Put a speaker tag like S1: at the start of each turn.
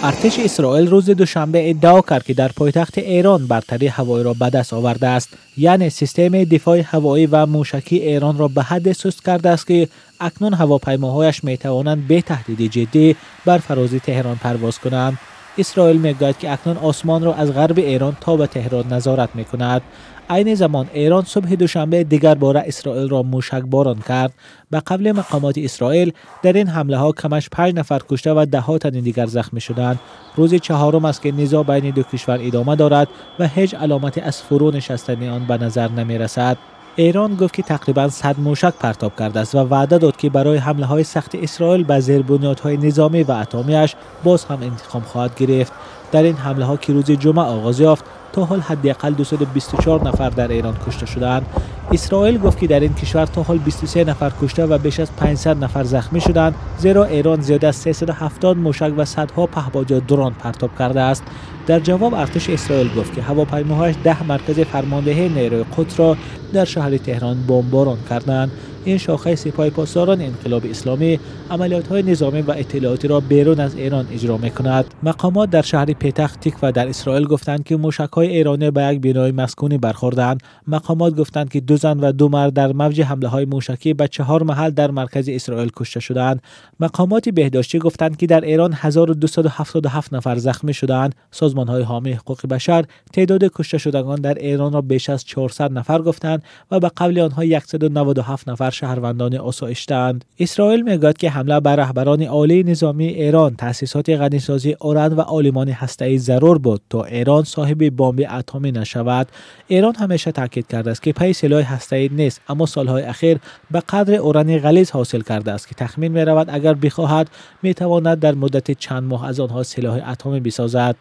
S1: Артиши Исроил рӯзи душанбе иддао кард, ки дар пойтахти Эрон бартарии ҳавоиро ба даст овардааст, яъне системаи дифои ҳавоӣ ва мушакии Эронро ба ҳадде суст кардааст, ки акнун ҳавопаймоҳояш метавонанд бе таҳдиди ҷиддӣ бар фарози Теҳрон парвоз кунанд. Исроил мегӯяд, ки акнун осмонро аз ғарби Эрон то ба Теҳрон назорат мекунад. Айни замон Эрон субҳи душанбе дигар бора Исроилро мушакборон кард. Ба қавли мақомоти Исроил, дар ин ҳамлаҳо камаш 5 нафар кушта ва даҳҳо тани дигар захмӣ шуданд. Рӯзи чаҳорум аст, ки низоъ байни ду кишвар идома дорад ва ҳеҷ аломате аз фурӯ нишастани он ба назар намерасад. Эрон гуфт, ки тақрибан 100 мушак партоб кардааст ва ваъда дод, ки барои ҳамлаҳои сахти Исроил ба зербунёдҳои низомӣ ва атомиаш боз ҳам интиқом хоҳад гирифт. Дар ин ҳамлаҳо, ки рӯзи ҷумъа оғоз ёфт, то ҳол ҳадди ақал 224 нафар дар Эрон кушта шудаанд. Исроил гуфт, ки дар ин кишвар то ҳол 23 нафар кушта ва беш аз 500 нафар захмӣ шуданд, зеро Эрон зиёда аз 370 мушак ва садҳо паҳбод ё дрон партоб кардааст. Дар ҷавоб артиши Исроил гуфт, ки ҳавопаймоҳояш 10 маркази фармондеҳии нерӯи Қудсро дар шаҳри Теҳрон бомборон карданд. Ин шохаи Сипоҳи Посдорони Инқилоби Исломӣ амалиётҳои низомӣ ва иттилоотиро берун аз Эрон иҷро мекунад. Мақомот дар шаҳри Петах Тиква дар Исроил гуфтанд, ки мушакҳои эронӣ ба як бинои маскунӣ бархӯрданд. Мақомот гуфтанд, ки 2 зан ва 2 мард дар мавҷи ҳамлаҳои мушакӣ ба 4 маҳал дар маркази Исроил кушта шуданд. Мақомоти беҳдоштӣ гуфтанд, ки дар Эрон 1277 нафар захмӣ шуданд. Созмонҳои ҳомии ҳуқуқи башар теъдоди кушташудагон дар Эронро беш аз 400 нафар гуфтанд ва ба қавли онҳо 197 нафар шаҳрвандони осоиштаанд. Исроил мегӯяд, ки ҳамла ба раҳбарони олии низомии Эрон, таъсисоти ғанисозии уран ва олимони ҳастаӣ зарур буд, то Эрон соҳиби бомби атомӣ нашавад. Эрон ҳамеша таъкид кардааст, ки пайи силоҳи ҳастаӣ нест, аммо солҳои ахир ба қадри урани ғализ ҳосил кардааст, ки тахмин меравад, агар бихоҳад, метавонад дар муддати чанд моҳ аз онҳо силоҳи атомӣ бисозад.